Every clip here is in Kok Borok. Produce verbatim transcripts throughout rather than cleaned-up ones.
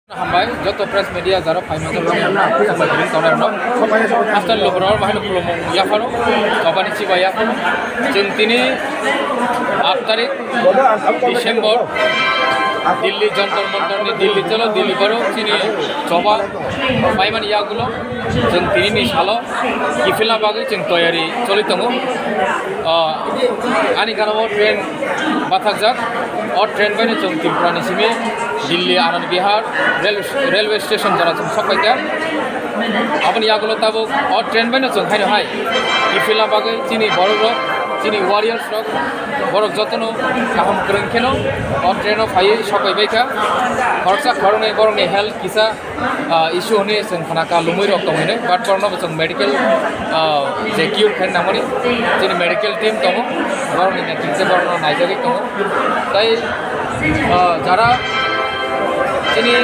Hambai, joto press media jaro phaima jaro hambai tongnai rok. Hasta lukurok bahai lukurok yapharo, kabani chiba yapharo. Chwng tini aat tarik December, Delhi Jantar Mantar ni Delhi chalo, Delhi baro chini choba paimani yagulo. Chwng tini ni salo kiphilna bagwi chwng toyari choli tongo. Ah, ani gana o train bathakjak. O train bai no chwng Tripura ni simi Delhi Anand Vihar rail-, railway station jora chwng sok paikha. Aboni yagulo tabuk o train bai no chwng haino hai kiphilna bagwi chini borok rok, chini warriors rok, borok jotono kaham kwrwng kheno o train o phaiwi sok pai baikha. Khoroksa khoroknwi borokni health kisa ah, issue hwnwi chwng khna ka lumui rok tong hino, but borokno bo chwng medical, ah, je cure khaina nangmani chini medical team tongo, borokni netrite borokno naijagwi tongo. Tai, ah, jara chini,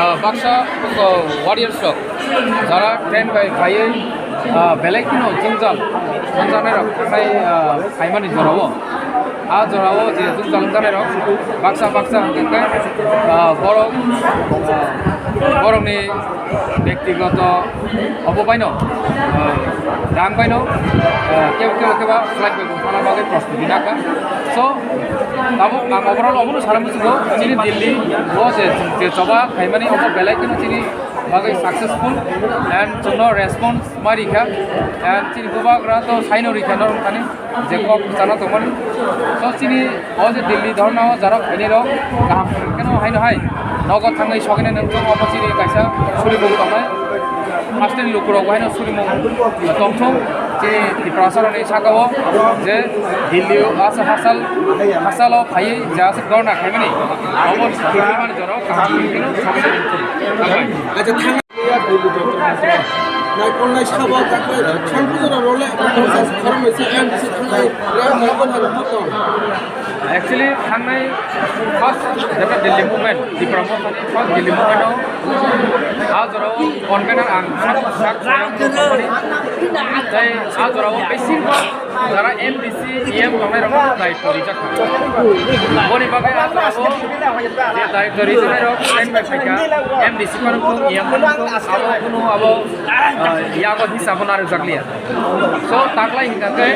ah, baksa, ah, warriors rok jara train bai phaiwi, ah, belai kheno jwngjal, jwngjalnai rok khai, ah, khaimani jorao. A jorao je jwngjal wngjanai rok baksa baksa hwnkhe, ah, borok, ah, borokni bektigoto obo baino, ah, rang baino, ah, kebo kebo keba flight bai thangna bagwi prostuti nakha. So, tabuk ang overall obono sana muchungo chini Delhi o je, je choba khaimani obo belai kheno chini bagwi successful and chwngno response ma rikha and chini bubagra to saino rikha norok thani. Je kok sana tongmani. So chini o je Delhi dhorna o jara khainai rok kaham khe no haino hai nogo thangwi sogwini nangkuk omo chini kaisa surimung tongnai. Hasteni lukurok haino surimung tongthung chini Tiprasa rokni saka o je Delhi o asa hasal hasal o phaiwi je asa dhorna khaimani omo chini mani jorok kaham khe no sogwini nangkuk. Hambai. Naikolnai sabo kakle thang pujora role khoroknwi se M D C thangnai rem naikolnai rok tong. Actually, thangnai first jeta Delhi movement, Tipra Mothani first Delhi movement o, a jorao convener ang sak, sak, sak, tei a jorao bisingo jara M D C, E M tongnai rok no daityo rijak kha. Boni bagwi a jorao je daityo rijaknai rok train bai phaikha, M D C phano thung, E M phano thung, abo kunu abo, ah, yago hisabo narwkjakliya. So, taklai hingkha khe,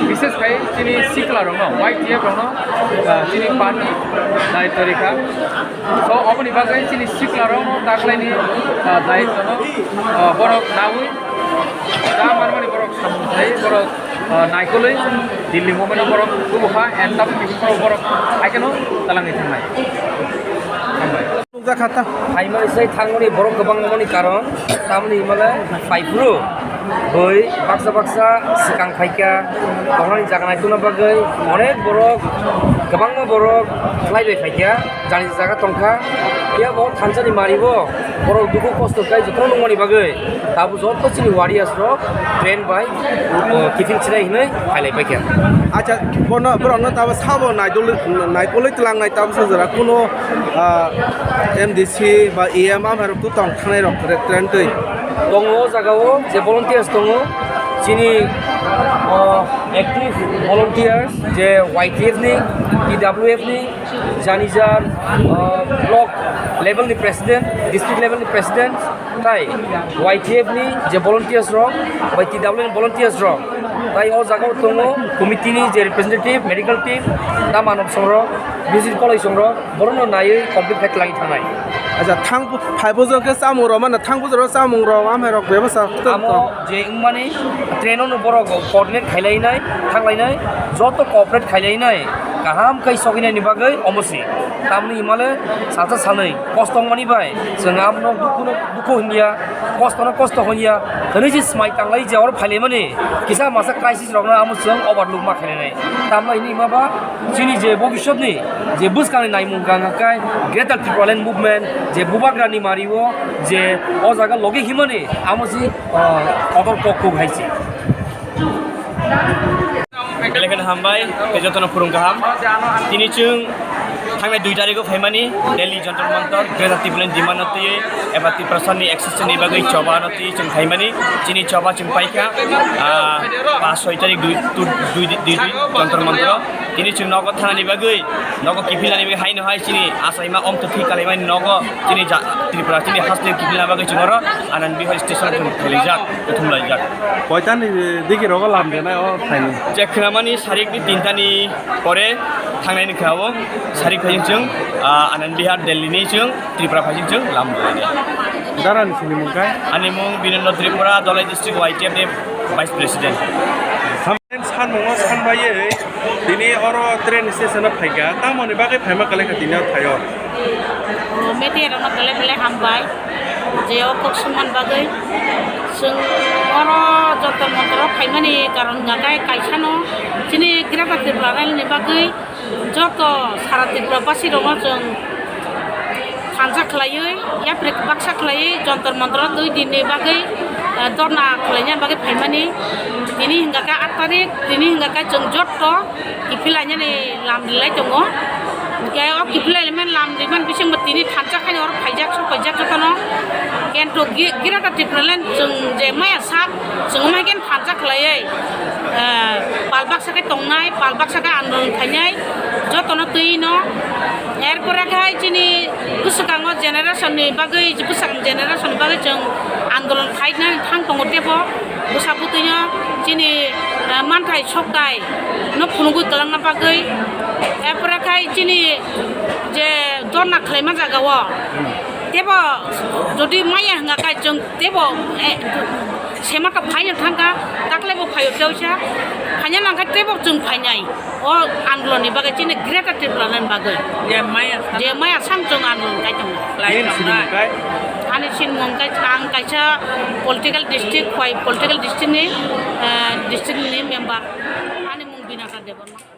bises khai chini sikla rokno, Y T F rokno, ah, chini party daityo rikha. So, oboni bagwi chini sikla rokno taklaini, ah, daityono, ah, borok nawi, ta manmani borok samung khai, borok, ah, naikolwi Delhi movement borok tubu kha, and tabuk borok, borok haikeno talangwi thangnai. Hambai. Nukjakha ta. Phaimani sai thangmani borok kwbang wngmani karon tamni himale phaiphuru bui baksa baksa swkang phaikha tongnani jaga naitokna bagwi onek borok kwbangma borok khlai bai phaikha jani jaga tongkha phiya bo thansani maribo borok dukhu kosto khai jotono nukmani bagwi tabuk joto chini warriors rok train bai, o, kiphil chinai hinwi phailai paikha. Acha, bono, borokno tabo sabo naidol-, naikolwi tlangnai tabo se jora kuno, ah, M D C ba E M amhairok tu tong thangnai rok re-, train twi. Tongo o jaga o je volunteers tongo, chini, o, active volunteers je Y T F ni, T W F ni, jani jar, o, block level ni president, district level ni president, tai Y T F ni je volunteers rok, bai T W ni volunteers rok, tai o jaga o tongo committee ni je representative, medical team, ta manok song rok, B C college song rok, borok no naiwi complete khai twlangwi thangnai. Acha, thang phai bujor khe chamung rok mano, thang bujor o chamung rok, amhai rok bebasa. Amo je wngmani train o no borok coordinate khailainai, thanglainai, joto cooperate khailainai, kaham khai sogwinani bagwi omo se. Tamni himale salsa salnwi kosto wngmani bai chwng amno dukhuno dukhu hwnya, kostono kosto hwnya, hwnwi se swmai tanglai je oro phailaimani kisa masa crisis rokno amo chwng overlook ma khainai. Tamno hwnwi hima ba chini je bobiswtni je bwskangni naimung kang khe Greater Tipraland Movement je bubagrani mario je o jaga logi himani amo se, ah, kotor kok kok hai se. Belai kheno hambai, tei jotono phurung kaham. Tini chwng thangnai dui tarikh o phaimani Delhi Jantar Mantar, Greater Tipraland demand no twiwi eba Tiprasani existence ni bagwi choba no twiwi chwng phaimani. Chini choba chwng paikha, ah, pas soi tarikh dui, tu-, dui, dui, dui, Jantar Mantar o. Tini chwng nogo thanani bagwi, nogo kiphilnani bagwi haino hai chini achaima omtwi thwi kalaimani nogo chini ja-, Tripura chini hasteo kiphilna bagwi chwng oro Anand Vihar station chwng thailaijak, kuthumlaijak. Koitani digi rogo lam denai o phaini? Je khwnamani sarikni tintani pore thangnai ni khao, sarik phai chwng, ah, Anand Vihar Delhi ni chwng Tripura phai chwng lam denai. Darani sini mungkai? Ani mung Binendranath Tripura, Dhalai District Y T F ni Vice President. Samung o sanbaiwi tini oro train station o phaikha, tamoni bagwi phaima kwlaikha tini o thaio? O media rokno belai belai hambai je o kok sungmani bagwi. Chwng oro Jantar Mantar o phaimani karon hwnkha khe kaisano chini Greater Tipraland ni bagwi joto sara Tripura basi rokno chwng thansa khlaiwi, yapri baksa khlaiwi Jantar Mantar o dui din ni bagwi, eh, dhorna khlaina bagwi phaimani. Tini hwnkha khe aat tarik, tini hwnkha khe chwng joto kiphil lainani lam rilai tongo. Hwnkhe o kiphil laimani lam rimani bisingbo tini thansa khaini oro phaijak, sok phaijak jotono. Kento gi-, Greater Tipraland chwng je maya sak, chwng omo hai khe thansa khlaiwi, eh, pal baksa khe tongnai, pal baksa khe andolon khainai, jotono twi no. Erpore khai chini bwswkango generation ni bagwi, bwswkang generation ni bagwi chwng andolon khainani thang tongo tebo. Bwsa bwtwino chini, eh, manthai sokthai no phunugwi kwlangna bagwi. Erpore khai chini je dhorna khlaima jagao tebo jodi maya hwnga khai chwng tebo, eh, sema to phaino thangkha, taklaibo phaio teisa, phaina nangkha tebo chwng phainai. O andolon ni bagwi chini Greater Tipraland ni bagwi. Je maya sam. Je maya sam chwng andolon khai tongo. Nini sinimung kai? Ani sinimung kai, ang kaisa political district, Khowai political district ni, eh, district ni member. Ani mung Binaka Debbarma.